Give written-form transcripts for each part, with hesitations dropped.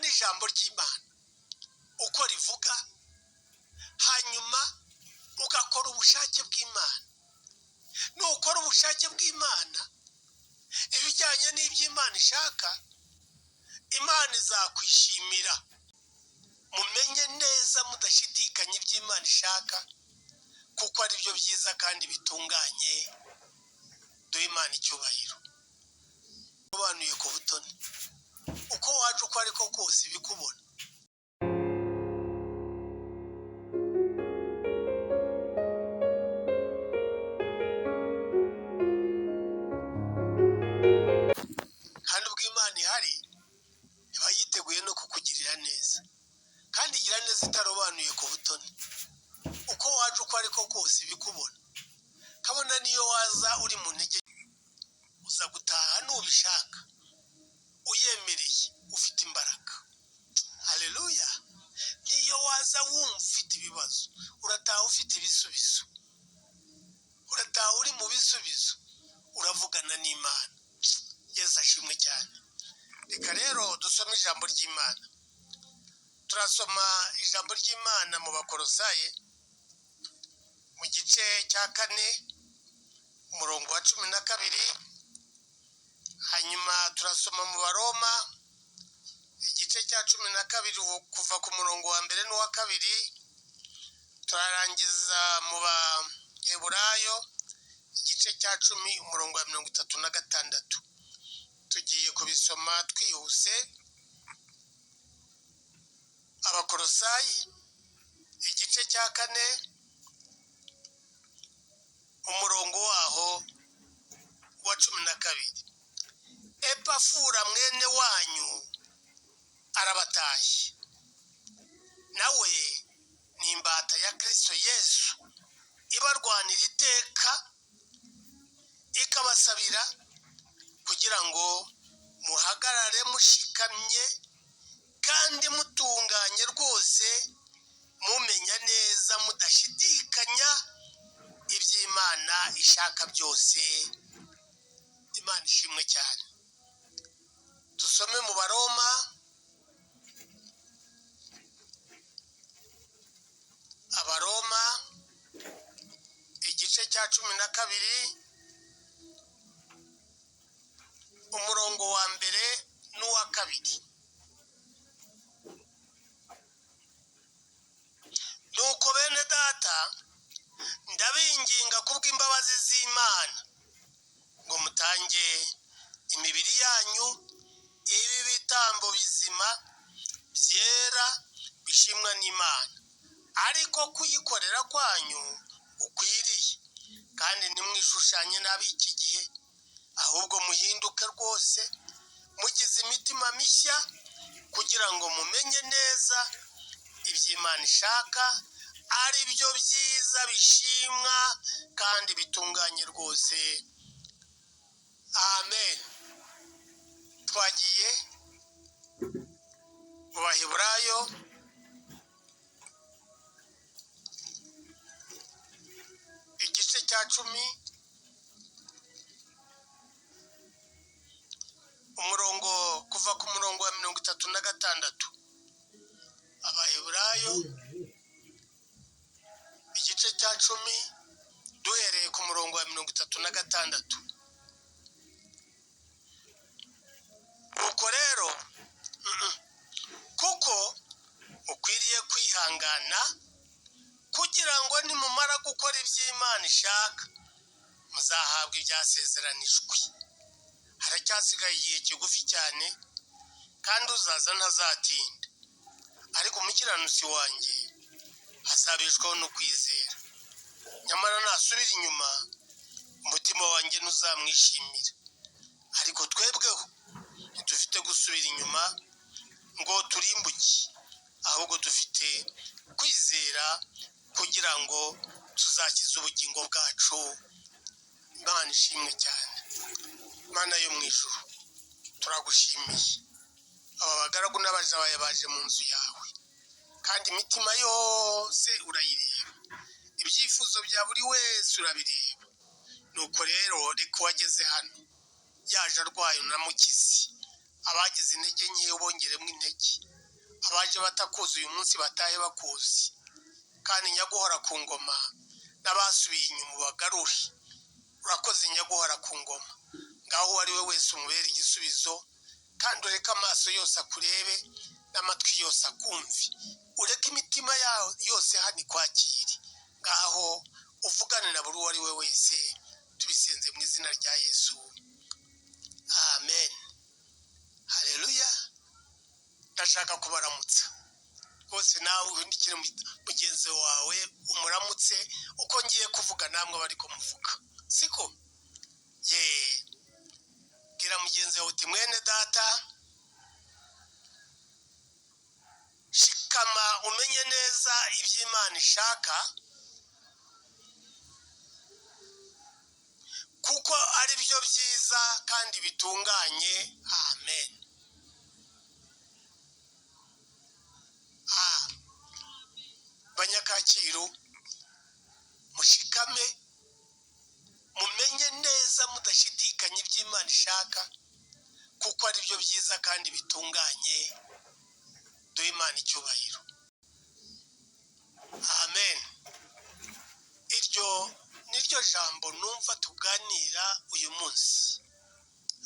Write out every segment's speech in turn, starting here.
N'ijambo ry'Imana uko rivuga, hanyuma ugakora ubushake bw'Imana. Nukora ubushake bw'Imana, ibijyanye n'iby'Imana ishaka, Imana izakwishimira. Mumenye neza mudashidikanya iby'Imana ishaka, kuko ari byo byiza kandi bitunganye. Duhe Imana icyubahiro. Usobanuye ku butoni, uko waje uko ariko kose ibikubona. Kandi ubwo Imana ihari, iba yiteguye no kukugirira neza, kandi igira neza itarobanuye ku butoni. Uko waje uko ariko kose ibikubona, kabona niyo waza uri mu ntege, uza gutaha nubishaka, uyemereye, ufite imbaraga. Haleluya! Niyo waza wumva ufite ibibazo, urataha ufite ibisubizo, urataha uri mu bisubizo, uravugana n'Imana. Yesu ashimwe cyane. Reka rero dusome ijambo ry'Imana. Turasoma ijambo ry'Imana mu Bakorosaye, mu gice cya 4, umurongo wa 12. Hanyuma turasoma mu Baroma, igice cya 12, kuva ku murongo wa 1 n'uwa 2. Turarangiza mu Baheburayo, igice cya 10, umurongo wa 36. Tugiye kubisoma twihuse. Abakorosayi, igice cya 4, umurongo waho wa 12. Epafura mwene wanyu arabatashye, nawe ni imbata ya Kristo Yesu, ibarwanira iteka, ikabasabira kugira ngo muhagarare mushikamye kandi mutunganye rwose, mumenya neza mudashidikanya iby'Imana ishaka byose. Imana ishimwe cyane. Dusome mu Baroma, Abaroma igice cya 12, umurongo wa 1 n'uwa 2. Nuko bene data, ndabinginga kubw'imbabazi z'Imana ngo mutange imibiri yanyu ibi bitambo bizima, byera, bishimwa n'Imana, ariko kuyikorera kwanyu ukwiriye. Kandi ntimwishushanye n'ab'iki gihe, ahubwo muhinduke rwose, mugize imitima mishya, kugira ngo mumenye neza iby'Imana ishaka, ari byo byiza bishimwa kandi bitunganye rwose. Amen. Twagiye mu Baheburayo, igice cya 10, umurongo kuva ku murongo wa 36. Abaheburayo igice cya 10, duhereye ku murongo wa 36. Nuko rero, kuko mukwiriye kwihangana, kugira ngo nimumara gukora iby'Imana ishaka, muzahabwa ibyasezeranijwe. Haracyasigaye igihe kigufi cyane, kandi uzaza ntazatinda, ariko umukiranutsi wanjye azabeshwaho no kwizera. Nyamara nasubira inyuma, umutima wanjye ntuzamwishimira. Ariko twebweho ntidufite gusubira inyuma ngo turimbuke, ahubwo dufite kwizera kugira ngo tuzakize ubugingo bwacu. Imana ishimwe cyane. Imana yo mu ijuru, turagushimiye. Aba bagaragu n'abaja bawe baje mu nzu yawe, kandi imitima yose urayireba, ibyifuzo bya buri wese urabireba. Nuko rero reka uwageze hano yaje arwaye unamukize, Abagize intege nke ubongeremo intege, abaje batakuzi uyu munsi batahe bakuzi, kandi nyaguhora ku ngoma n'abasubiye inyuma ubagarure. Urakoze nyaguhora ku ngoma, ngaho uwo ari we wese umubere igisubizo, kandi ureke amaso yose akurebe n'amatwi yose akumve, ureke imitima yawe yose hano ikwakire, ngaho uvugane na buri uwo ari we wese. Tubisenze mu izina rya Yesu, amen. Haleluya. Ndashaka kubaramutsa rwose, nawe uhindukire mugenzi wawe umuramutse uko ngiye kuvuga namwe bari kumuvuga, siko? Ye, bwira mugenzi wawe uti: "Mwene data, shikama umenye neza iby'Imana ishaka, kuko ari byo byiza kandi bitunganye." Amen. Banyakacyiru, mushikame mumenye neza mudashidikanya iby'Imana ishaka, kuko ari byo byiza kandi bitunganye. Duhe Imana icyubahiro, amen. Iryo ni ryo jambo numva tuganira uyu munsi.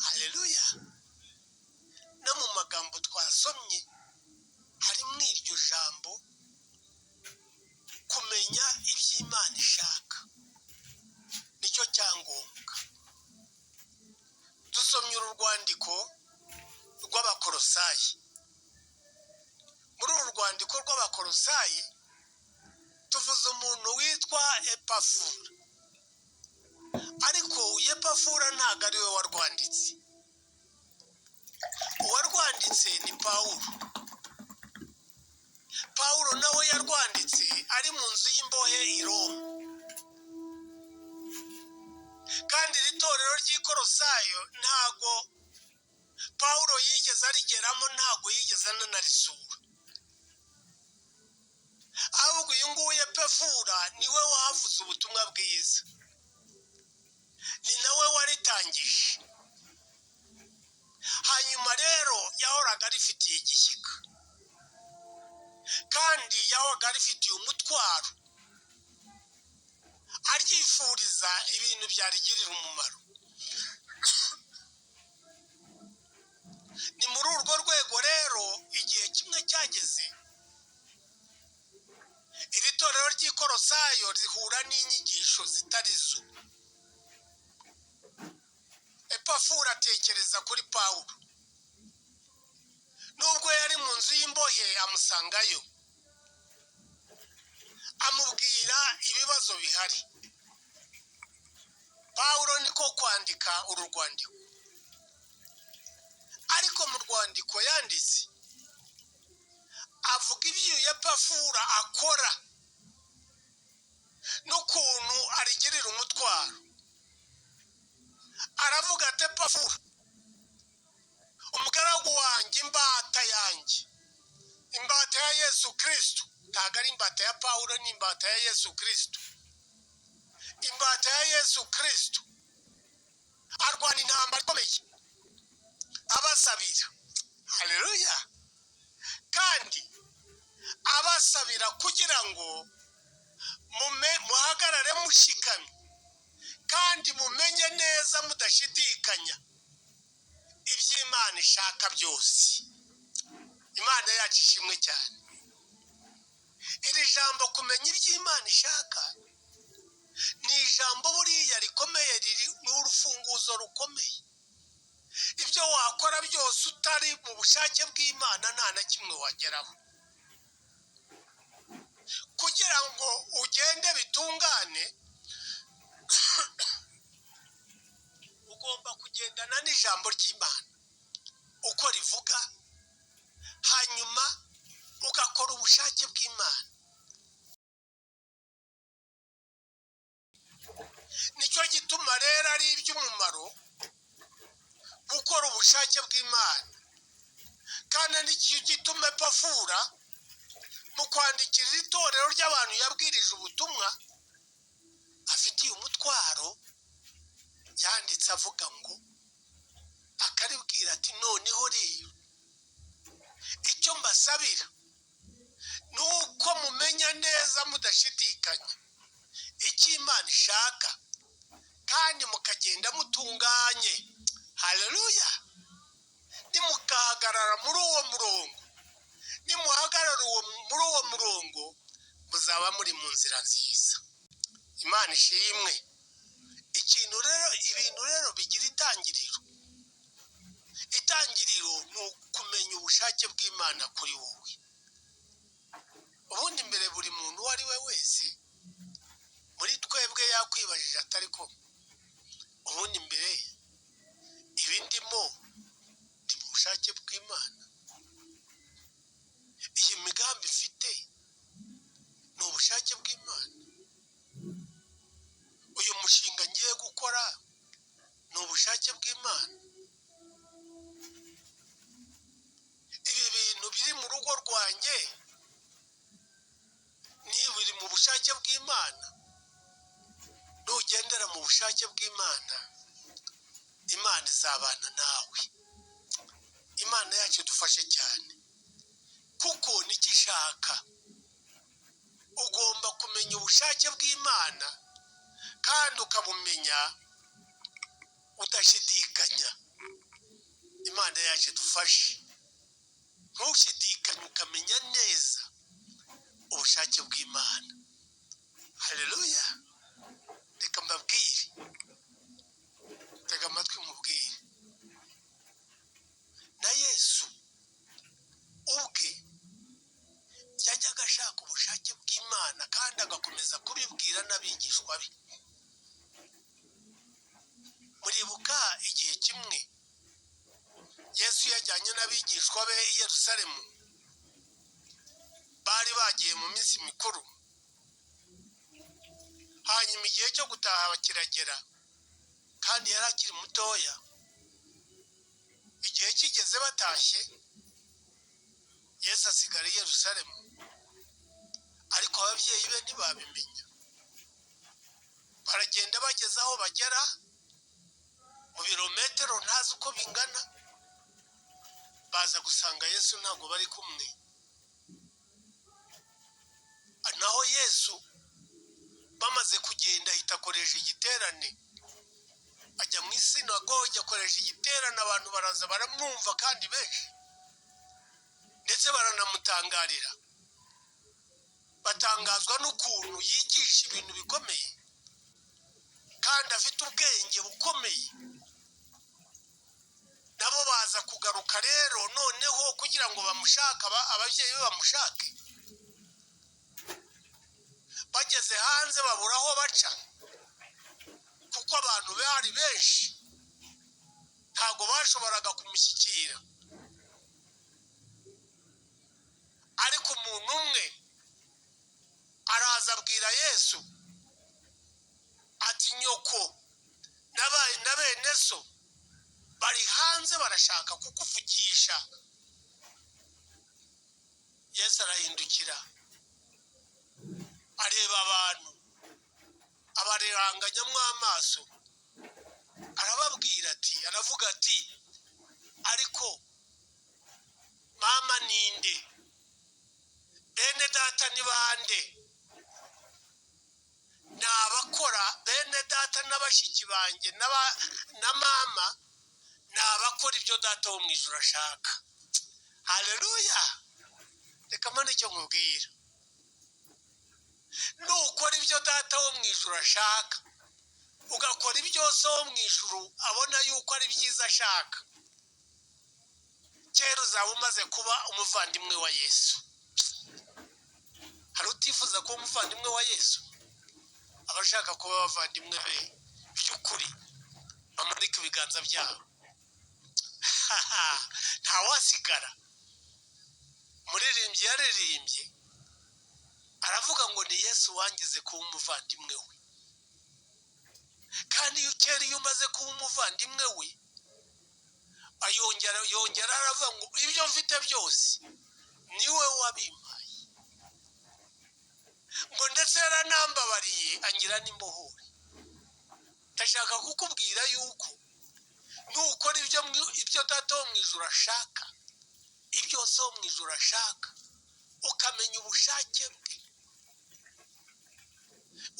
Haleluya. No mu magambo twasomye harimo iryo jambo, kumenya iby'Imana ishaka nicyo cyangombwa. Dusomye uru rwandiko rw'Abakorosayi. Muri uru rwandiko rw'Abakorosayi tuvuze umuntu witwa Epafura, ariko Epafura ntabwo ari we warwanditse. Uwarwanditse ni Pawulo. Pawulo nawe yarwanditse ari mu nzu y'imbohe i Roma, kandi iri torero ry'Ikorosayo ntago Pawulo yigeze arigeramo, ntago yigeze ananarisura. Ahubwo uyu nguyu Epafura niwe wahavuze ubutumwa bwiza, ni nawe waritangije. Hanyuma rero yahoraga arifitiye igishyika, kandi yahoraga arifitiye umutwaro, aryifuriza ibintu byarigirira umumaro. Ni muri urwo rwego rero igihe kimwe cyageze iri torero ry'Ikorosayo rihura n'inyigisho zitari zo. Epafura atekereza kuri Pawulo, nubwo yari mu nzu y'imbohe amusangayo, amubwira ibibazo bihari. Pawulo niko kwandika uru rwandiko, ariko mu rwandiko yanditse avuga ibyo Epafura akora n'ukuntu arigirira umutwaro. Aravuga ati: "Epafura, umugaragu wanjye, imbata yanjye, imbata ya Yesu Kristo." Ntabwo ari imbata ya Pawulo, ni imbata ya Yesu Kristo. Imbata ya Yesu Kristo arwana intambara ikomeye abasabira. Haleluya. Kandi abasabira kugira ngo muhagarare mushikamye, kandi mumenye neza mudashidikanya iby'Imana ishaka byose. Imana yacu ishimwe cyane. Iri jambo kumenya iby'Imana ishaka ni ijambo buriya rikomeye, riri ni urufunguzo rukomeye. Ibyo wakora byose utari mu bushake bw'Imana nta na kimwe wageraho. Kugira ngo ugende bitungane, ugomba kugendana n'ijambo ry'Imana uko rivuga, hanyuma ugakora ubushake bw'Imana. Nicyo gituma rero ari iby'umumaro gukora ubushake bw'Imana, kandi nicyo gituma Epafura mu kwandikira itorero ry'abantu yabwirije ubutumwa afitiye umutwaro, yanditse avuga ngo Akaribwira ati noneho rero icyo mbasabira ni uko mumenya neza mudashidikanya icyo Imana ishaka, kandi mukagenda mutunganye. Haleluya! Nimukahagarara muri uwo murongo, nimuhagarara muri uwo murongo, muzaba muri mu nzira nziza. Imana ishimwe. Ikintu rero, ibintu rero bigira itangiriro. Itangiriro ni ukumenya ubushake bw'Imana kuri wowe. Ubundi mbere buri muntu uwo ari we wese muri twebwe yakwibajije atari ko ubundi mbere ibi ndimo ni mu bushake bw'Imana, iyi migambi mfite ni ubushake bw'Imana, uyu mushinga ngiye gukora ni ubushake bw'Imana, ibi bintu biri mu rugo rwanjye ni biri mu bushake bw'Imana. Nugendera mu bushake bw'Imana, Imana izabana nawe. Imana yacu idufashe cyane, kuko nicyo ishaka. Ugomba kumenya ubushake bw'Imana kandi ukabumenya udashidikanya. Imana yacu idufashe, ntushidikanye, ukamenya neza ubushake bw'Imana. Haleluya! Reka mbabwire, tega amatwi nkubwire, na Yesu ubwe yajyaga ashaka ubushake bw'Imana kandi agakomeza kubibwira n'abigishwa be. Muribuka igihe kimwe Yesu yajyanye n'abigishwa be i Yerusalemu, bari bagiye mu minsi mikuru, hanyuma igihe cyo gutaha kiragera, kandi yari akiri mutoya. Igihe kigeze batashye, Yesu asigara i Yerusalemu, ariko ababyeyi be ntibabimenya. Baragenda bageze aho bagera mu birometero ntazi uko bingana, baza gusanga Yesu ntabwo bari kumwe. Naho Yesu bamaze kugenda ahita akoresha igiterane, ajya mu isinagogi akoresha igiterane, abantu baraza baramwumva kandi benshi, ndetse baranamutangarira, batangazwa n'ukuntu yigisha ibintu bikomeye kandi afite ubwenge bukomeye. Nabo baza kugaruka rero noneho kugira ngo bamushake, ababyeyi be bamushake. Bageze hanze babura aho baca, kuko abantu bari benshi, ntabwo bashoboraga kumushyikira. Ariko umuntu umwe araza abwira Yesu ati nyoko na bene so bari hanze barashaka kukuvugisha. Yesu arahindukira areba abantu, abareranganyamo amaso, arababwira ati, aravuga ati ariko mama ninde, bene data ni bande? Ni abakora bene data n'abashiki banjye na mama, ni abakora ibyo data wo mu ijuru ashaka. Haleluya! Reka mbone icyo nkubwira. Nukora ibyo data wo mu ijuru ashaka, ugakora ibyo so wo mu ijuru abona yuko ari byiza ashaka, kera uzaba umaze kuba umuvandimwe wa Yesu. Hari utifuza kuba umuvandimwe wa Yesu? Abashaka kuba abavandimwe be by'ukuri bamanike ibiganza byabo. Ntawasigara. Umuririmbyi yaririmbye aravuga ngo ni Yesu wangize kuba umuvandimwe we. Kandi kera iyo umaze kuba umuvandimwe we, yongera aravuga ngo ibyo mfite byose niwe wabimpaye, ngo ndetse yaranambabariye angira n'imbohore. Ndashaka kukubwira yuko Nukora ibyo Data wo mu ijuru ashaka, ibyo So wo mu ijuru ashaka, ukamenya ubushake bwe,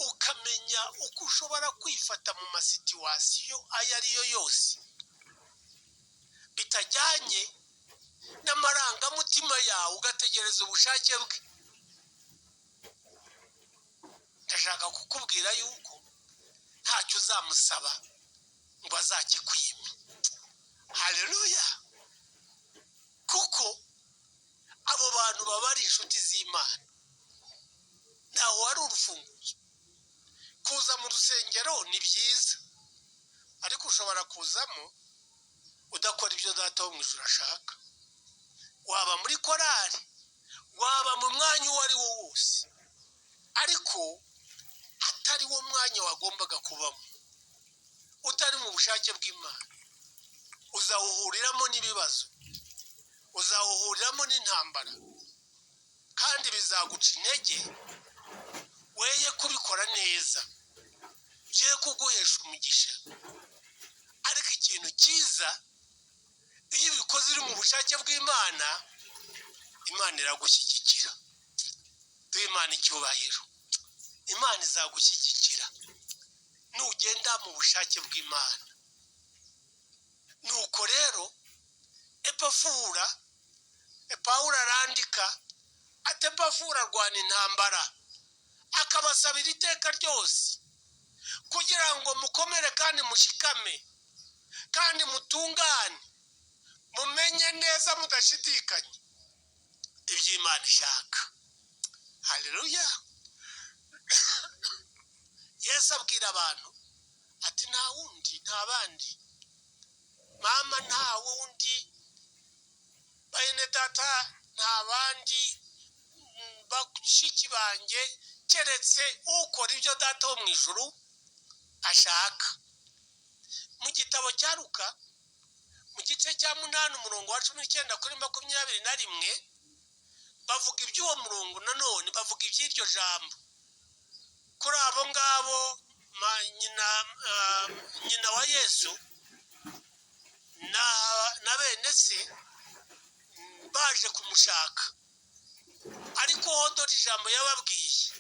ukamenya uko ushobora kwifata mu ma situations ayo ari yo yose bitajyanye n'amarangamutima yawe, ugategereza ubushake bwe. Ndashaka kukubwira yuko ntacyo uzamusaba ngo azakikwime. Haleluya! Kuko abo bantu baba ari inshuti z'Imana. Ntawe wari urufunguzo. Kuza mu rusengero ni byiza, ariko ushobora kuzamo udakora ibyo Data wo mu ijuru ashaka. Waba muri korari, waba mu mwanya uwo ari wo wose, ariko atari wo mwanya wagombaga kubamo, utari mu bushake bw'Imana, uzawuhuriramo n'ibibazo, uzawuhuriramo n'intambara, kandi bizaguca intege, weye kubikora neza, bye kuguhesha umugisha. Ariko ikintu cyiza, iyo ubikoze uri mu bushake bw'Imana, Imana iragushyigikira. Duhe Imana icyubahiro. Imana izagushyigikira nugenda mu bushake bw'Imana. Nuko rero Epafura, Pawulo arandika ati: "Epafura arwana intambara, akabasabira iteka ryose kugira ngo mukomere kandi mushikame kandi mutungane, mumenye neza mudashidikanya ibyo Imana ishaka." Haleluya! Yesu abwira abantu ati: "Nta wundi, nta bandi, mama, nta wundi, bene data, nta bandi, bashiki banjye, keretse ukora ibyo Data wo mu ijuru ashaka." Mu gitabo cya Luka, mu gice cya 8, umurongo wa 19 kuri 21, bavuga iby'uwo murongo, nanone bavuga iby'iryo jambo. Kuri abo ngabo, nyina wa Yesu na bene se baje kumushaka, ariko ho dore ijambo yababwiye.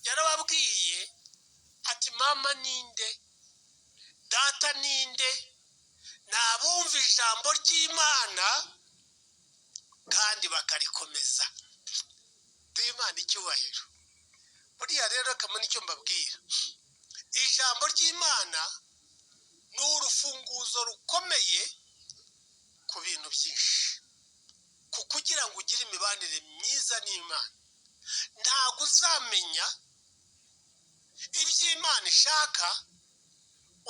Yarababwiye ati: "Mama ninde? Data ninde? Ni abumva ijambo ry'Imana kandi bakarikomeza." Duhe Imana icyubahiro. Buriya rero kamwe nicyo mbabwira: ijambo ry'Imana ni urufunguzo rukomeye ku bintu byinshi, ku kugira ngo ugire imibanire myiza n'Imana. Ntabwo uzamenya ibyo Imana ishaka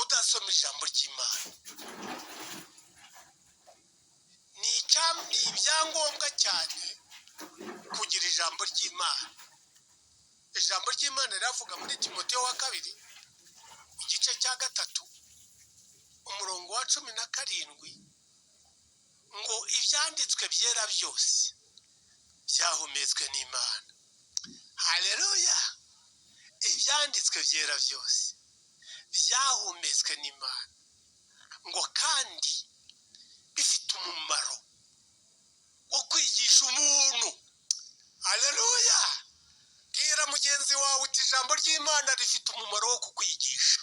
udasoma ijambo ry'Imana. Ni ibyangombwa cyane kugira ijambo ry'Imana. Ijambo ry'Imana riravuga muri Timoteyo wa kabiri, igice cya 3, umurongo wa 17, ngo: "Ibyanditswe byera byose byahumetswe n'Imana." Haleluya! Ibyanditswe byera byose byahumetswe n'Imana, ngo kandi bifite umumaro wo kwigisha umuntu. Haleluya! Bwira mugenzi wawe uti: "Ijambo ry'Imana rifite umumaro wo kukwigisha."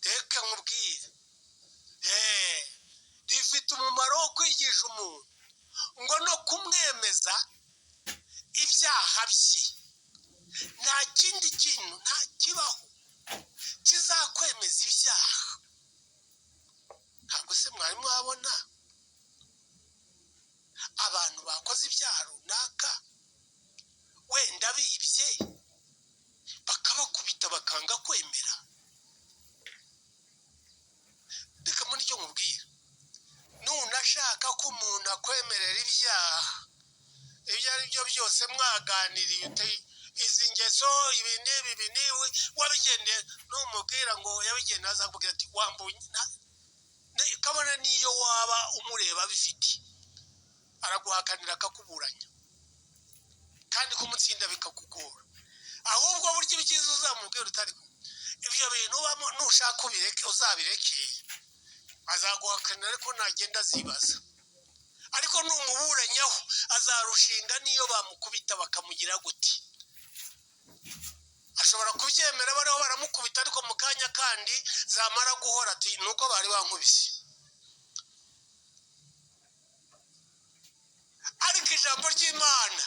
Reka nkubwire, rifite umumaro wo kwigisha umuntu, ngo no kumwemeza ibyaha bye. Nta kindi kintu, nta kibaho kizakwemeza ibyaha. Ntabwo se mwari mwabona abantu bakoze ibyaha runaka, wenda bibye, bakabakubita bakanga kwemera? Reka muri icyo nkubwira: nunashaka ko umuntu akwemerera ibyaha ibyo ari byo byose, mwaganiriye uti: "Izi ngeso, ibi n'ibi, ibi n'ibi, wabigendeye," numubwira ngo yabigendeye, azakubwira ati: "Wambonye." Kabone n'iyo waba umureba bifite, araguhakanira, akakuburanya, kandi kumutsinda bikakugora. Ahubwo burya ibyiza, uzamubwira utari ibyo bintu ubamo, nushaka ubireke, uzabireke. Azaguhakanira, ariko nagenda azibaza. Ariko numuburanyaho azarushinga, n'iyo bamukubita bakamugira guti. Ashobora kubyemera bariho baramukubita, ariko mu kanya kandi zamara guhora ati: "Nuko bari bankubise." Ariko ijambo ry'Imana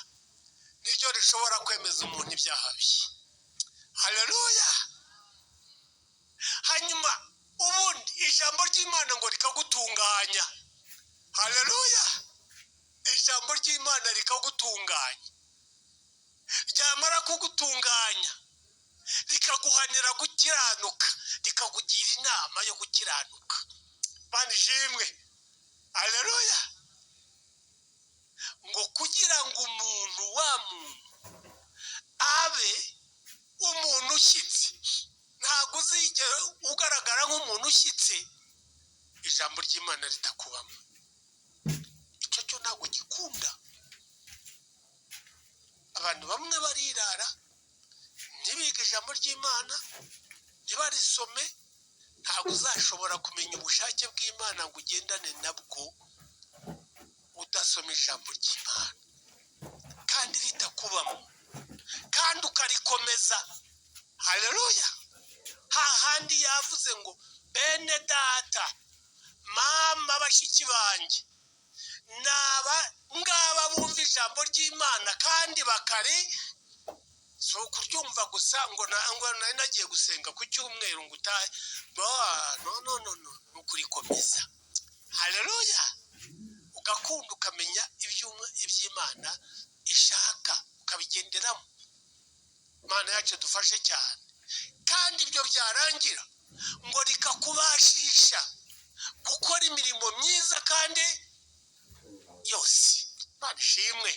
niryo rishobora kwemeza umuntu ibyaha bye. Haleluya! Hanyuma ubundi ijambo ry'Imana ngo rikagutunganya. Haleluya! Ijambo ry'Imana rikagutunganya, ryamara kugutunganya rikaguhanira gukiranuka, rikakugira inama yo gukiranuka. Mana ishimwe! Haleluya! Ngo kugira ngo umuntu wa muntu abe umuntu ushyitse, ntabwo uzigera ugaragara nk'umuntu ushyitse ijambo ry'Imana ritakubamo. Icyo cyo ntabwo gikunda. Abantu bamwe barirara, ntibige ijambo ry'Imana, ntibarisome. Ntabwo uzashobora kumenya ubushake bw'Imana ngo ugendane nabwo udasoma ijambo ry'Imana kandi ritakubamo, kandi ukarikomeza. Haleluya! Hahandi yavuze ngo: "Bene data, mama, bashiki banjye, naba ngaba bumva ijambo ry'Imana kandi bakari." Si ukuryumva gusa ngo nari nagiye gusenga ku cyumweru ngo utahe. No, no, no, no, no, ni ukurikomeza. Haleluya! Ugakunda, ukamenya iby'Imana ishaka, ukabigenderamo. Imana yacu dufashe cyane. Kandi ibyo byarangira ngo rikakubashisha gukora imirimo myiza kandi yose. Imana ishimwe!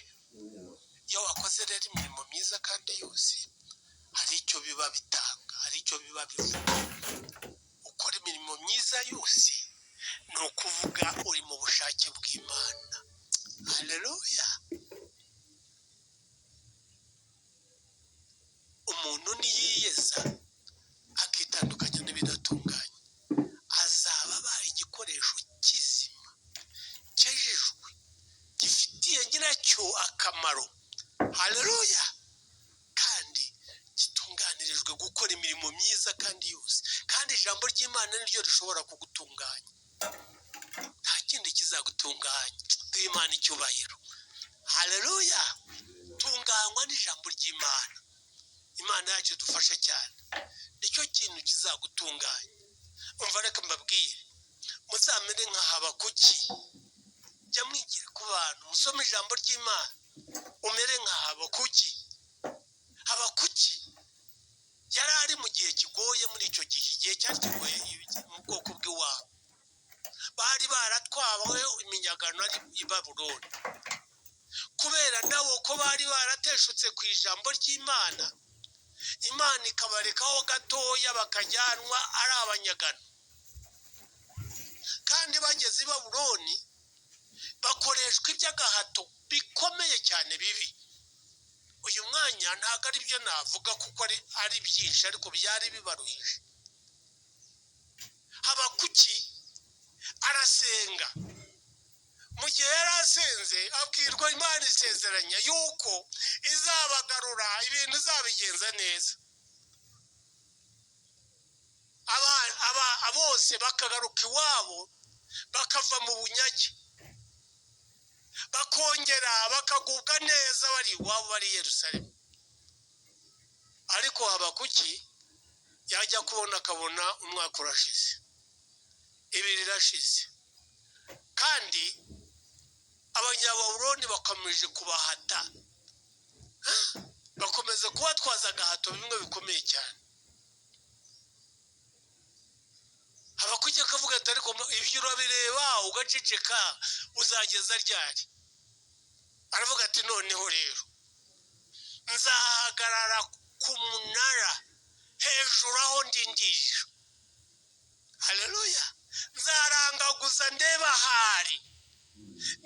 Iyo wakoze rero imirimo myiza kandi yose, hari icyo biba bitanga, hari icyo biba bivuga. Ukora imirimo myiza yose, ni ukuvuga uri mu bushake bw'Imana. Haleluya! Umuntu niyiyeza akitandukanya n'ibidatunganye, azaba abaye igikoresho kizima cyejejwe, gifitiye nyiracyo akamaro. Haleluya! Kandi gitunganirijwe gukora imirimo myiza kandi yose. Kandi ijambo ry'Imana niryo rishobora kugutunganya, nta kindi kizagutunganya. Duhe Imana icyubahiro. Haleluya! Tunganywa n'ijambo ry'Imana. Imana yacu dufashe cyane, nicyo kintu kizagutunganya. Umva, reka mbabwire, muzamere nka Habakuki. Jya mwigira ku bantu, musome ijambo ry'Imana, umere nka Habakuki. Habakuki yari ari mu gihe kigoye muri icyo gihe, igihe cyari kigoye mu bwoko bw'iwabo. Bari baratwawe iminyagano ari i Babuloni, kubera nabo ko bari barateshutse ku ijambo ry'Imana, Imana ikabarekaho gatoya bakajyanwa ari abanyagano. Kandi bageze i Babuloni bakoreshwa iby'agahato bikomeye cyane bibi. Uyu mwanya ntabwo ari byo navuga kuko ari byinshi, ariko byari bibaruhije. Habakuki arasenga. Mu gihe yari asenze, abwirwa Imana isezeranya yuko izabagarura, ibintu izabigenza neza, bose bakagaruka iwabo, bakava mu bunyage, bakongera bakagubwa neza bari iwabo, bari i Yerusalemu. Ariko Habakuki yajya kubona akabona umwaka urashize, 2 irashize, kandi Abanyababuloni bakomeje kubahata, bakomeza kubatwaza agahato bimwe bikomeye cyane. Habakuki akavuga ati: "Ariko ibyo urabireba ugaceceka, uzageza ryari?" Aravuga ati: "Noneho rero nzahagarara ku munara hejuru aho ndindirira. Haleluya! Nzarangaguza ndeba ahari,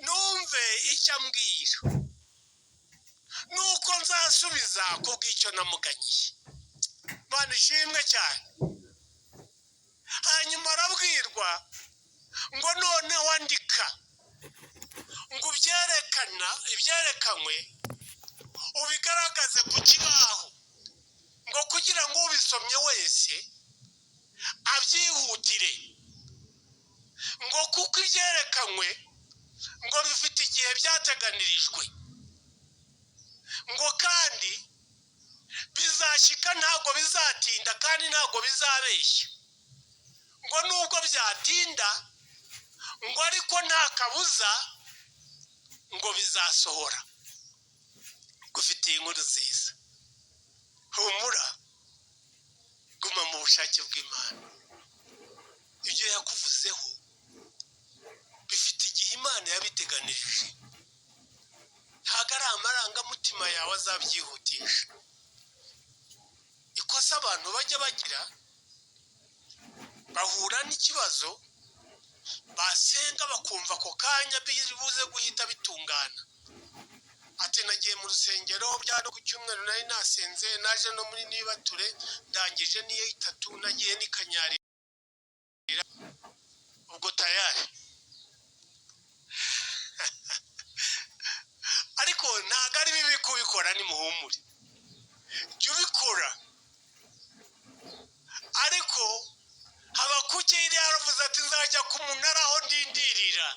numve icyo ambwira, nuko nzasubiza kubw'icyo namuganyiye." Imana ishimwe cyane! Hanyuma arabwirwa Ngo none wandika ngo ubyerekana, ibyerekanywe ubigaragaze ku kibaho, ngo kugira ngo ubisomye wese abyihutire, ngo kuko ibyerekanywe ngo bifite igihe byateganirijwe, ngo kandi bizashyika, ntabwo bizatinda kandi ntabwo bizabeshya, ngo nubwo byatinda ngo ariko nta kabuza ngo bizasohora. Gufitiye inkuru nziza, humura, guma mu bushake bw'Imana. Ibyo yakuvuzeho bifite igihe Imana yabiteganirije, ntabwo ari amarangamutima yawe azabyihutisha. Ikosa abantu bajya bagira, bahura n'ikibazo basenga bakumva ako kanya bibuze guhita bitungana. Ati nagiye mu rusengero bya no ku cyumweru nari nasenze, naje no muri nibature ndangije niyo itatu, nagiye n'ikanyarira, ubwo tayari. Ariko ntabwo ari bibi kubikora, nimuhumure, jya ubikora. Ariko Habakuki yari yaravuze ati nzajya ku munara aho ndindirira,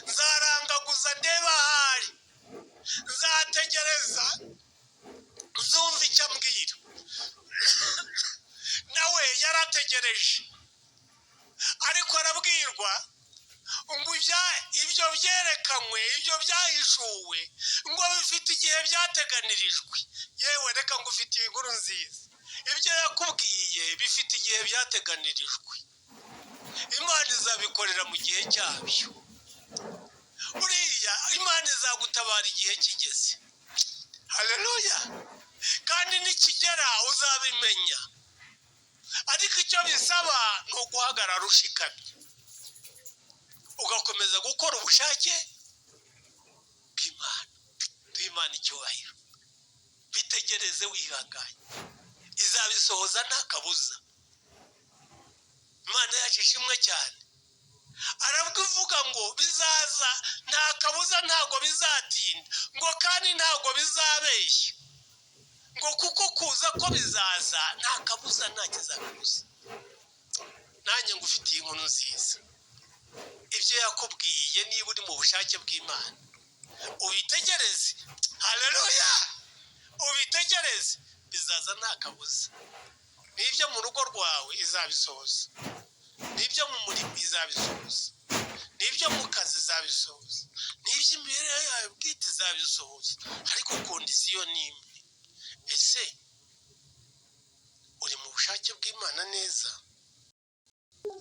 nzarangaguza ndeba ahari, nzategereza nzumva icyo ambwira. Nawe yarategereje, ariko arabwirwa ngo ibyo byerekanywe, ibyo byahishuwe, ngo bifite igihe byateganirijwe. Yewe reka ngufitiye inkuru nziza, ibyo yakubwiye bifite igihe byateganirijwe, Imana izabikorera mu gihe cyabyo. Buriya Imana izagutabara igihe kigeze. Haleluya! Kandi nikigera uzabimenya, ariko icyo bisaba ni uguhagarara ushikamye, ugakomeza gukora ubushake bw'Imana. Duhe Imana icyubahiro, bitegereze wihanganye, izabisohoza nta kabuza. Imana yacu ishimwe cyane. Arabwivuga ngo bizaza nta kabuza, ntabwo bizatinda, ngo kandi ntabwo bizabeshya, ngo kuko kuza ko bizaza nta kabuza, nta kizabibuza. Nanjye ngufitiye inkuru nziza, ibyo yakubwiye niba uri mu bushake bw'Imana ubitegereze. Haleluya! Ubitegereze, bizaza nta kabuza. N'ibyo mu rugo rwawe izabisohoza, n'ibyo mu murimo izabisohoza, n'ibyo mu kazi izabisohoza, n'iby'imibereho yawe bwite izabisohoza. Ariko kondisiyo ni imwe: ese uri mu bushake bw'Imana neza?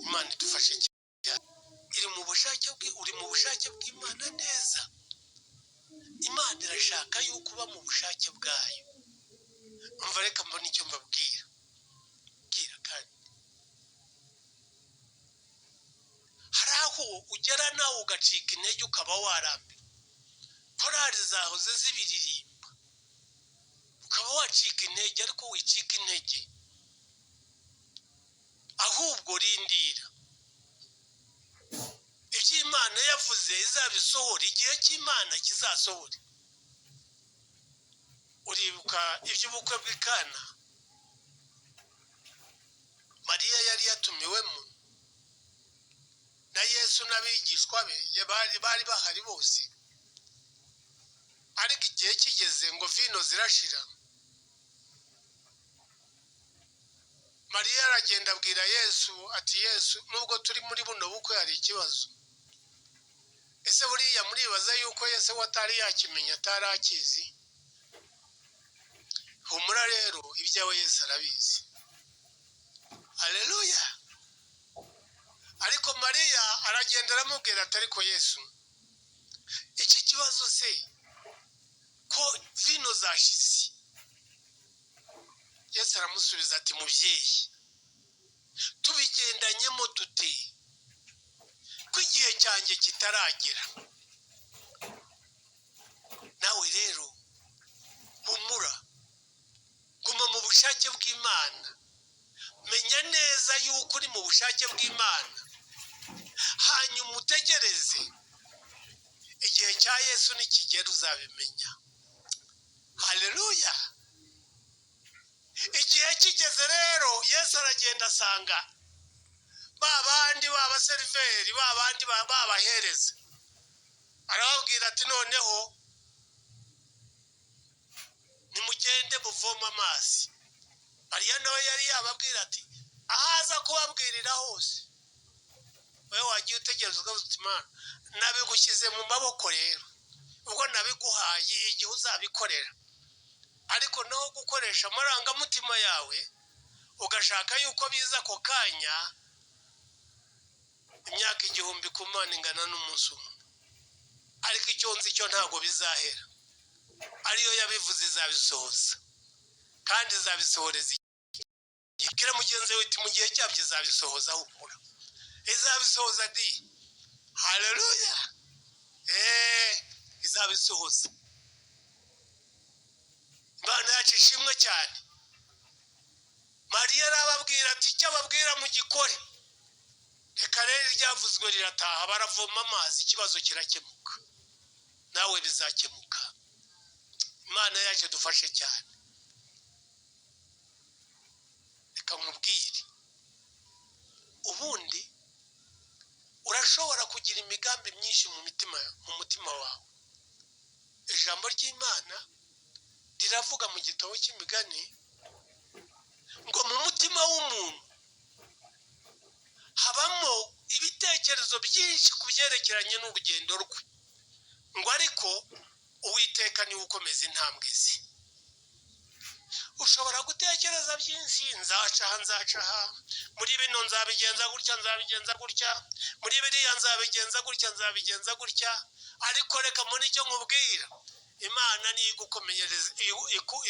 Imana idufashe cyane. Iri mu bushake bwe, uri mu bushake bw'Imana neza. Imana irashaka yuko uba mu bushake bwayo. Umva, reka mbone icyo mbabwira. Bwira kandi hari aho ugera nawe ugacika intege, ukaba warambiwe. Korali zahoze zibiririmba, ukaba wacika intege, ariko wicika intege, ahubwo rindira ibyo Imana yavuze izabisohora, igihe cy'Imana kizasohore. Uribuka iby'ubukwe bw'i Kana Mariya yari yatumiwemo na Yesu n'abigishwa be bari bahari bose, ariko igihe kigeze ngo vino zirashira, Mariya aragenda abwira Yesu ati Yesu, nubwo turi muri buno bukwe hari ikibazo. Ese buriya muribaza yuko Yesu we atari yakimenya, atari akizi? Humura rero, ibyawe Yesu arabizi. Haleluya! Ariko Mariya aragenda aramubwira ati ariko Yesu, iki kibazo se ko vino zashize? Yesu aramusubiza ati mubyeyi, tubigendanyemo dute ko igihe cyanjye kitaragera? Nawe rero humura, guma mu bushake bw'Imana, menya neza yuko uri mu bushake bw'Imana. Utegereze igihe cya Yesu nikigera uzabimenya. Haleluya! Igihe kigeze rero, Yesu aragenda asanga ba bandi b'abaseriveri, ba bandi babahereza, arababwira ati: "Noneho nimugende muvome amazi." Mariya nawe yari yababwira ati ahaza kubabwirira hose. Wowe wagiye utegereza ukavuga uti: "Imana, nabigushyize mu maboko rero, ubwo nabiguhaye, igihe uzabikorera." Ariko naho gukoresha amarangamutima yawe ugashaka yuko biza ako kanya, imyaka 1000 ku Mana ingana n'umunsi umwe. Ariko icyo nzi cyo, ntabwo bizahera. Ariyo yabivuze, izabisohoza, kandi izabisohoreza igihe. Bwira mugenzi wawe uti: "Mu gihe cyabyo izabisohoza, humura, izabisohoza di." Haleluya! Izabisohoza. Imana yacu ishimwe cyane. Mariya arababwira ati: "Icyo ababwira mugikore." Reka rero iryavuzwe rirataha, baravoma amazi, ikibazo kirakemuka. Nawe bizakemuka. Imana yacu dufashe cyane. Reka nkubwire, ubundi urashobora kugira imigambi myinshi mu mutima wawe. Ijambo ry'Imana riravuga mu gitabo cy'Imigani ngo mu mutima w'umuntu habamo ibitekerezo byinshi ku byerekeranye n'urugendo rwe, ngo ariko Uwiteka niwe ukomeza intambwe ze. Ushobora gutekereza byinshi: nzaca aha, nzaca aha, muri bino nzabigenza gutya, nzabigenza gutya, muri biriya nzabigenza gutya, nzabigenza gutya. Ariko reka muri icyo nkubwira, Imana niyo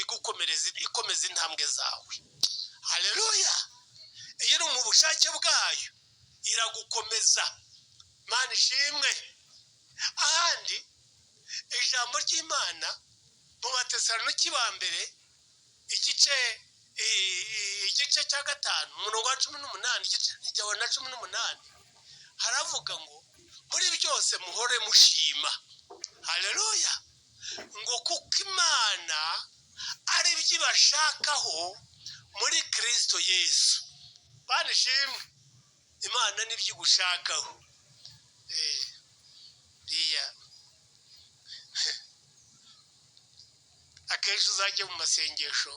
igukomereza, ikomeza intambwe zawe. Haleluya! Iyo uri mu bushake bwayo iragukomeza. Imana ishimwe. Ahandi ijambo ry'Imana mu Batesaloniki ba mbere, igice cya 5, umurongo wa 18, igice na 18, haravuga ngo: "Muri byose muhore mushima." Haleluya! Ngo kuko Imana ari byo ibashakaho muri Kirisito Yesu. Imana ishimwe. Imana nibyo igushakaho. Biriya akenshi uzajya mu masengesho,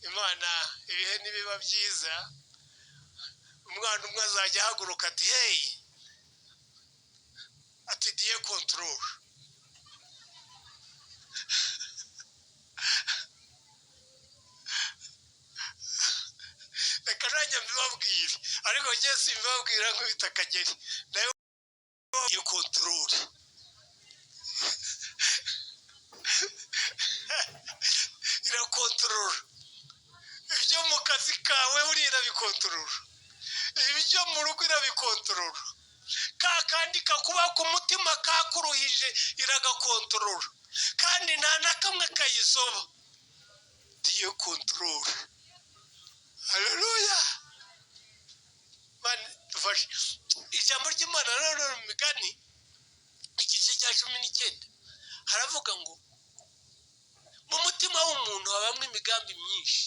Imana ibihe nibiba byiza, umwana umwe azajya ahaguruka ati: "Hey," ati: "Dieu contrôle." Reka nanjye mbibabwire, ariko njye simbibabwira nkubita akageri nayo. Dieu contrôle, irakontorora ibyo mu kazi kawe, buriya irabikontorora, ibyo mu rugo irabikontorora, ka kandi kakuba ku mutima kakuruhije iragakontorora, kandi nta na kamwe kayisoba. Dieu contrôle. Haleluya! Dufashe. Ijambo ry'Imana rero mu Migani, igice cya 19, haravuga ngo mu mutima w'umuntu habamo imigambi myinshi,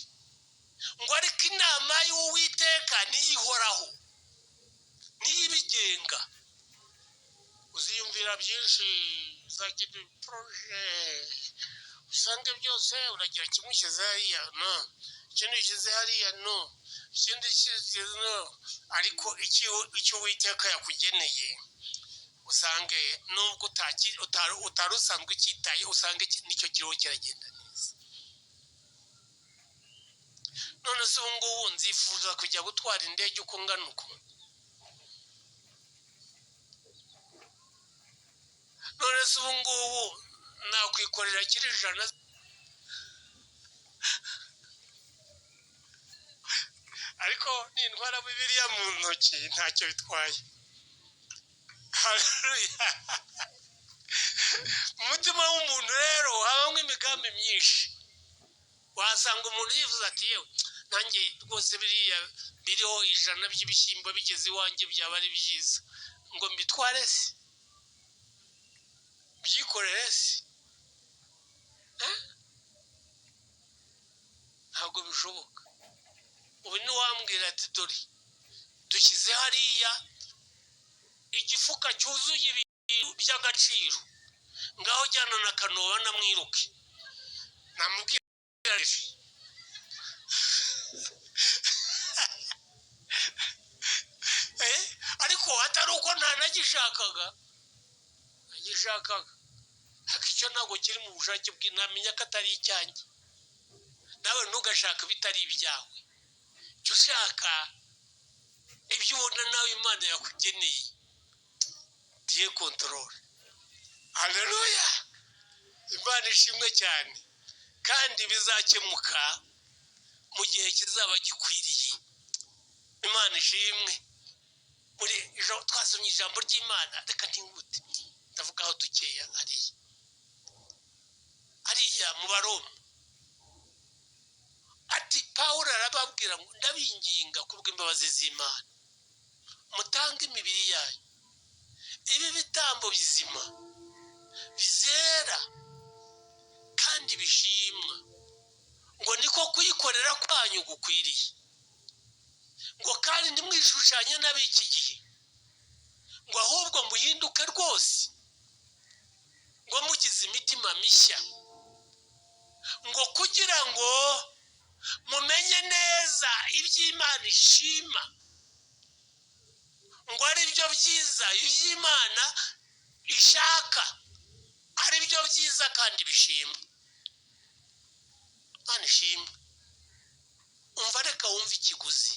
ngo ariko inama y'Uwiteka niyo ihoraho, niyo ibigenga. Uziyumvira byinshi, uzagira projet, usange byose uragira kimwe ushyize hariya, no ikindi ushyize hariya, no ikindi ushyize, no ariko icyo Uwiteka yakugeneye, usange nubwo utari usanzwe ucyitaye, usange nicyo kiriho kiragenda neza. None se ubu ngubu nzifuza kujya gutwara indege uko ngana uko? None se ubu ngubu nakwikorera kiri 100? Ariko nintwara Bibiliya mu ntoki ntacyo bitwaye. Haleluya! Mu mutima w'umuntu rero habamo imigambi myinshi. Wasanga umuntu yifuza ati: "Yewe, nanjye rwose biriya biriho 100 by'ibishyimbo bigeze iwanjye byaba ari byiza." Ngo mbitware se, mbyikorere se? Eh? Ntabwo bishoboka. Ubu ntiwambwira ati: "Dore dushyize hariya igifuka cyuzuye ibintu by'agaciro, ngaho jyana na Kanoba namwiruke." Namubwira ati: "Eh, ariko atari uko ntanagishakaga, nagishakaga, ariko icyo ntabwo kiri mu bushake bwe, namenya ko atari icyanjye." Nawe ntugashake ibitari ibyawe, jya ushaka ibyo ubona nawe Imana yakugeneye. Dieu contrôle. Haleluya, Imana ishimwe cyane. Kandi bizakemuka mu gihe kizaba gikwiriye. Imana ishimwe. Muri ejo twasomye ijambo ry'Imana, reka ntingute ndavugaho dukeya. Hariya, hariya mu Baroma, ati Pawulo arababwira ngo: "Ndabinginga kubw'imbabazi z'Imana, mutange imibiri yanyu ibi bitambo bizima, bizera kandi bishimwa, ngo niko kuyikorera kwanyu gukwiriye, ngo kandi ntimwishushanye n'ab'iki gihe, ngo ahubwo muhinduke rwose, ngo mugize imitima mishya, ngo kugira ngo mumenye neza iby'Imana ishima, ngo ari byo byiza, iby'Imana ishaka ari byo byiza kandi bishimwa." Imana ishimwe. Umva, reka wumve ikiguzi: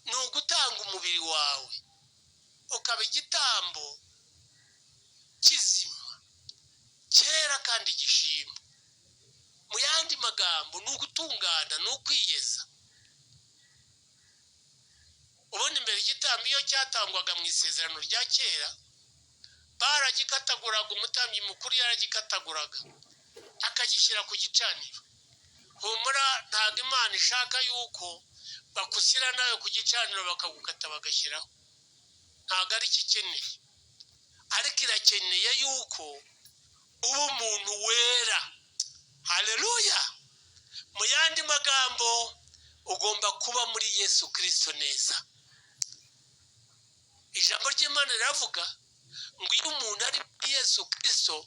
ni ugutanga umubiri wawe ukaba igitambo kizima, cyera kandi gishimwa. Mu yandi magambo, ni ugutungana, ni ukwiyeza. Ubundi mbere igitambo iyo cyatangwaga mu isezerano rya kera, baragikataguraga, umutambyi mukuru yaragikataguraga akagishyira ku gicaniro. Humura, ntabwo Imana ishaka yuko bakushyira nawe ku gicaniro bakagukata bagashyiraho, ntabwo ari cyo ikeneye. Ariko irakeneye yuko uba umuntu wera. Haleluya. Mu yandi magambo, ugomba kuba muri Yesu Kirisito neza. Ijambo ry'Imana riravuga ngo iyo umuntu ari muri Yesu Kirisito,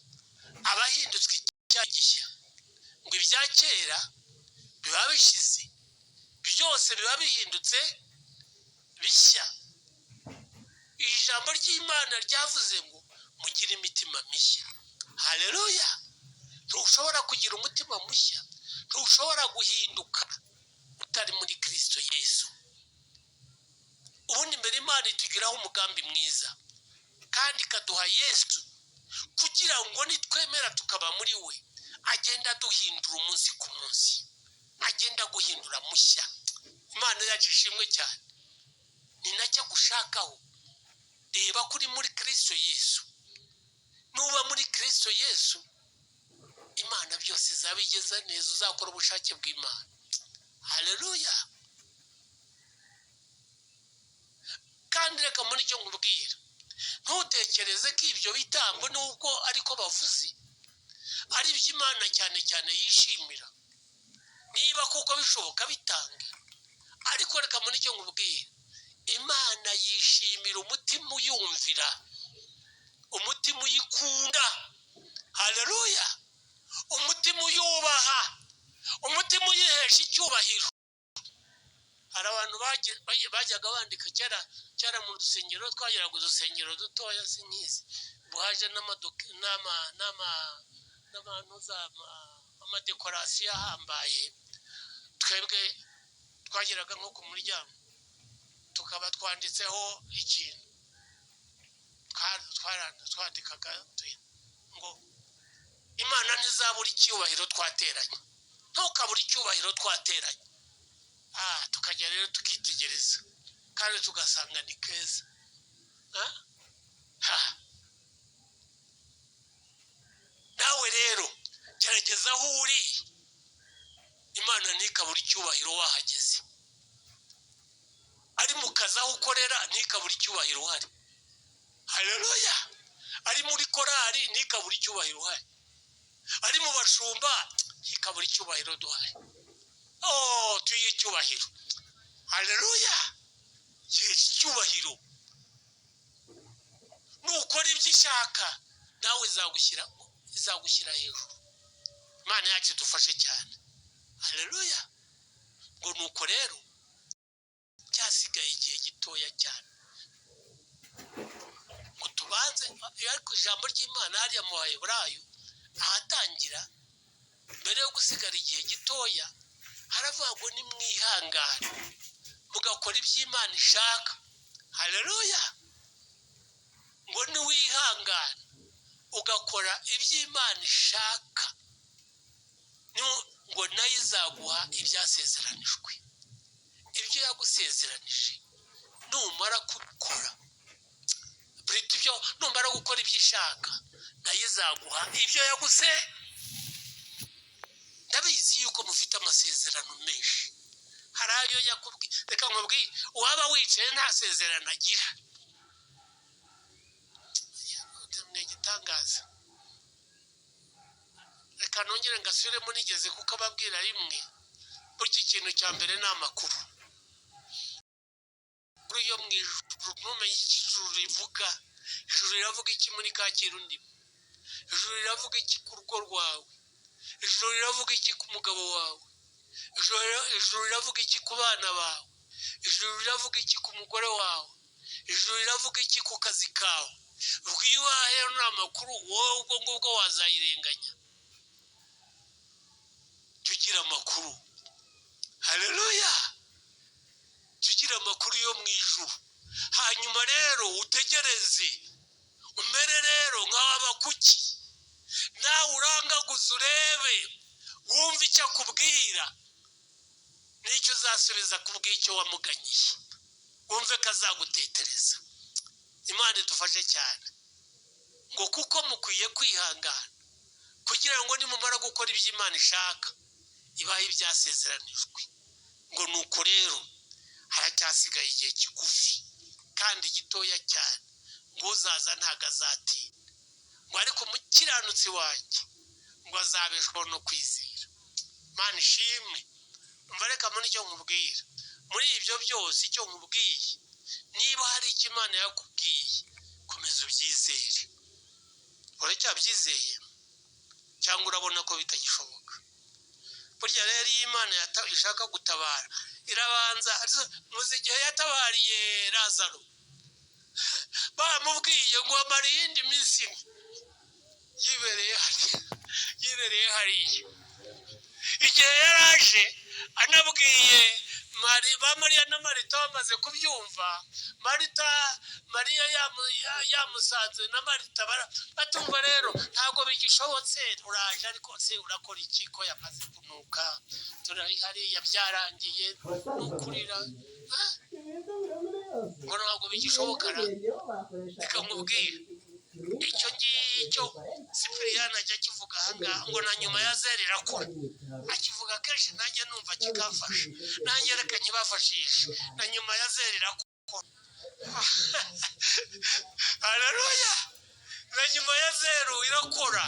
aba ahindutswe icyaha gishya, ngo ibya kera biba bishize, byose biba bihindutse bishya. Ijambo ry'Imana ryavuze ngo mugire imitima mishya. Haleluya. Ntushobora kugira umutima mushya, ntushobora guhinduka utari muri Kirisito Yesu. Ubundi mbere Imana itugiraho umugambi mwiza kandi ikaduha Yesu kugira ngo nitwemera tukaba muri we, agenda aduhindura umunsi ku munsi, agenda aguhindura mushya. Imana yacu ishimwe cyane. Ni nacyo agushakaho. Reba ko uri muri Kirisito Yesu. Nuba muri Kirisito Yesu, Imana byose izabigeza neza, uzakora ubushake bw'Imana. Haleluya. Kandi reka muri icyo nkubwira, ntutekereze ko ibyo bitambo, nubwo ariko bavuze, ari iby'Imana cyane cyane yishimira. Niba kuko bishoboka bitange, ariko reka muri icyo nkubwira: Imana yishimira umutima uyumvira, umutima uyikunda. Haleluya. Umutima uyubaha, umutima uyihesha icyubahiro. Hari abantu bajyaga bandika kera kera mu rusengero, twageraga udusengero dutoya, sinkizi ubu haje n'abantu za amadekorasiyo ahambaye. Twebwe twageraga nko ku muryango tukaba twanditseho ikintu, twandikaga ngo: "Imana ntizabura icyubahiro twateranye, ntukabure icyubahiro twateranye." Tukajya rero tukitegereza kandi tugasanga ni keza. Ha, nawe rero gerageza aho uri, Imana ntikabure icyubahiro wahageze. Ari mu kazi aho ukorera, ntikabure icyubahiro uhari. Haleluya! Ari muri korari ntikabure icyubahiro uhari, ari mu bashumba ntikabure icyubahiro duhari. Oh, tuyihe icyubahiro. Haleluya! Yihe icyubahiro. Nukora ibyo ishaka, nawe izagushyira hejuru. Imana yacu idufashe cyane. Haleluya! Ngo nuko rero cyasigaye igihe gitoya cyane ngo tubanze, ariko ijambo ry'Imana hariya mu Baheburayo ahatangira mbere yo gusigara igihe gitoya haravuga ngo nimwihangane mugakora ibyo Imana ishaka. Haleluya! Ngo niwihangane ugakora ibyo Imana ishaka, ngo nayo izaguha ibyasezeranijwe. Ibyo yagusezeranije numara kubikora, ibyo numara gukora ibyo ishaka, nayo izaguha ibyo yaguse. Ndabizi yuko mufite amasezerano menshi, hari ayo yakubwiye. Reka nkubwiye, uwaba wicaye nta sezerano agira, ni igitangaza. Reka nongere ngasubiremo, nigeze kuko ababwira rimwe, burya ikintu cya mbere ni amakuru. Kuri yo mu ijuru ntumenye icyo ijuru rivuga. Ijuru riravuga iki muri Kacyiru ndimo? Ijuru riravuga iki ku rugo rwawe? Ijuru riravuga iki ku mugabo wawe? Ijuru riravuga iki ku bana bawe? Ijuru riravuga iki ku mugore wawe? Ijuru riravuga iki ku kazi kawe? Ubwo iyo ubaye nta makuru, wowe ubwo ngubwo wazayirenganya. Jya ugira amakuru. Haleluya! Jya ugira amakuru yo mu ijuru. Hanyuma rero utegereze, umere rero nk'Abakuki, nawe urangaguze, urebe, wumve icyo akubwira n'icyo uzasubiza ku bw'icyo wamuganyiye, wumve ko azagutetereza. Imana idufashe cyane. Ngo kuko mukwiye kwihangana kugira ngo nimumara gukora ibyo Imana ishaka, ibahe ibyasezeranijwe. Ngo nuko rero haracyasigaye igihe kigufi kandi gitoya cyane, ngo uzaza ntabwo azatinda, ngo ariko umukiranutsi wanjye ngo azabeshwaho no kwizera. Imana ishimwe. Umva, reka muri icyo nkubwira, muri ibyo byose icyo nkubwiye, niba hari icyo Imana yakubwiye, komeza ubyizere. Uracyabyizeye cyangwa urabona ko bitagishoboka? Burya rero iyo Imana ishaka gutabara irabanza. Muzi igihe yatabariye Lazaro, bamubwiye ngo amara iyindi minsi ine, yibereye hariya, yibereye hariya. Igihe yaraje anabwiye ba Mariya na Marita bamaze kubyumva, Marita, Mariya yamusanze na Marita batumva rero ntabwo bigishobotse, uraje ariko se urakora iki ko yamaze kunuka, turi hariya byarangiye nukurira ngo ntabwo bigishoboka. Reka nkubwire, icyo ngicyo Sipiriyani ajya akivuga ahangaha ngo na nyuma ya zeri irakora, akivuga kenshi, nanjye numva kikamfasha, nanjye reka nkibafashishe, na nyuma ya zeri irakora. Haleluya! Na nyuma ya zeru irakora.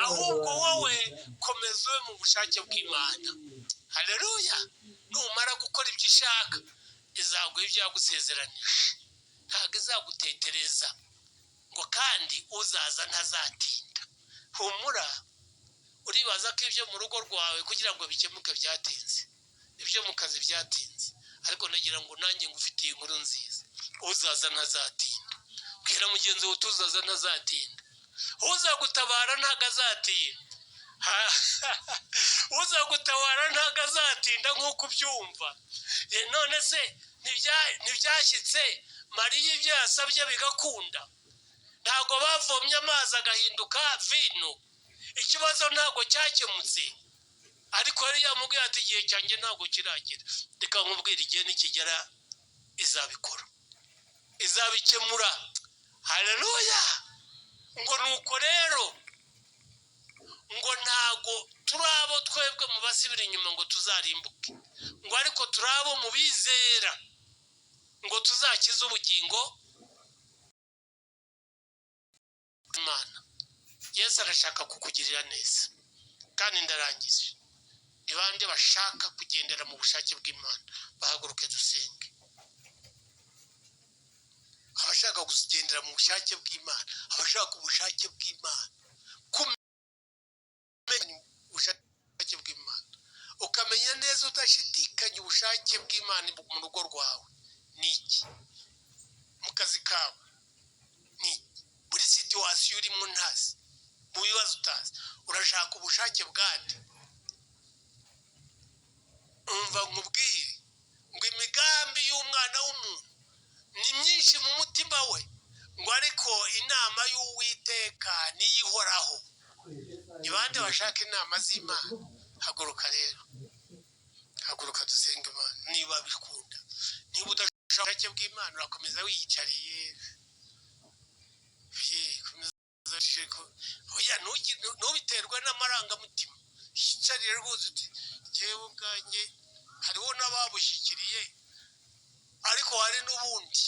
Ahubwo wowe komeza ube mu bushake bw'Imana. Haleluya! Numara gukora ibyo ishaka, izaguha ibyo yagusezeranije, ntabwo izagutetereza. Ngo kandi uzaza ntazatinda. Humura, uribaza ko ibyo mu rugo rwawe kugira ngo bikemuke byatinze, ibyo mu kazi byatinze, ariko nagira ngo nanjye ngufitiye inkuru nziza, uzaza ntazatinda. Bwira mugenzi wawe utuzaza ntazatinda. Uzagutabara ntabwo azatinda. Uzagutabara ntabwo azatinda nk'uko ubyumva. None se ntibyashyitse Mariya ibyo yasabye bigakunda? Ntabwo bavomye amazi agahinduka vino? Ikibazo ntabwo cyakemutse? Ariko yari yamubwiye ati igihe cyanjye ntabwo kiragera. Reka nkubwire, igihe nikigera izabikora, izabikemura. Haleluya! Ngo nuko rero ngo ntago turi abo twebwe mu basubira inyuma ngo tuzarimbuke, ngo ariko turi abo mu bizera ngo tuzakize ubugingo. Imana, Yesu arashaka kukugirira neza. Kandi ndarangije. Ni bande bashaka kugendera mu bushake bw'Imana? Bahaguruke dusenge. Abashaka kugendera mu bushake bw'Imana, abashaka ubushake bw'Imana, kumenya ubushake bw'Imana, ukamenya neza udashidikanya ubushake bw'Imana mu rugo rwawe ni iki, mu kazi kawe ni iki, muri situation urimo ntazi, mu bibazo utazi, urashaka ubushake bwande? Umva nkubwire ngo imigambi y'umwana w'umuntu ni myinshi mu mutima we, ngo ariko inama y'Uwiteka niyo ihoraho. Ni bande bashaka inama z'Imana? Haguruka rero, haguruka dusenge Imana niba bikunda. Niba udashaka ubushake bw'Imana, urakomeza wiyicariye. Ye, komeza oya, ntubiterwe n'amarangamutima. Yicarire rwose uti: "Jyewe ubwanjye." Hariho n'ababushyikiriye, ariko hari n'ubundi,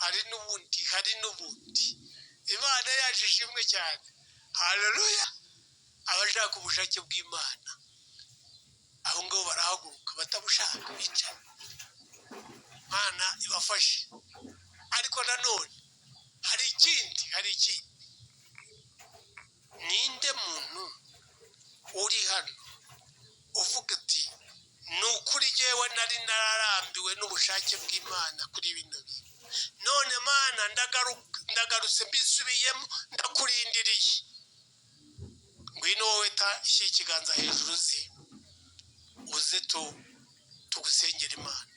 hari n'ubundi, hari n'ubundi. Imana yacu ishimwe cyane, haleluya! Abashaka ubushake bw'Imana, abo ngabo barahaguruka, batabushaka bicara. Imana ibafashe. Ariko nanone hari ikindi, hari ikindi. Ninde muntu uri hano uvuga ati: "Ni ukuri jyewe nari nararambiwe n'ubushake bw'Imana kuri bino bintu, none Mana ndagarutse, mbisubiyemo, ndakurindiriye"? Ngwino wowe, ta shyira ikiganza hejuru, uze, uze tu tugusengera Imana.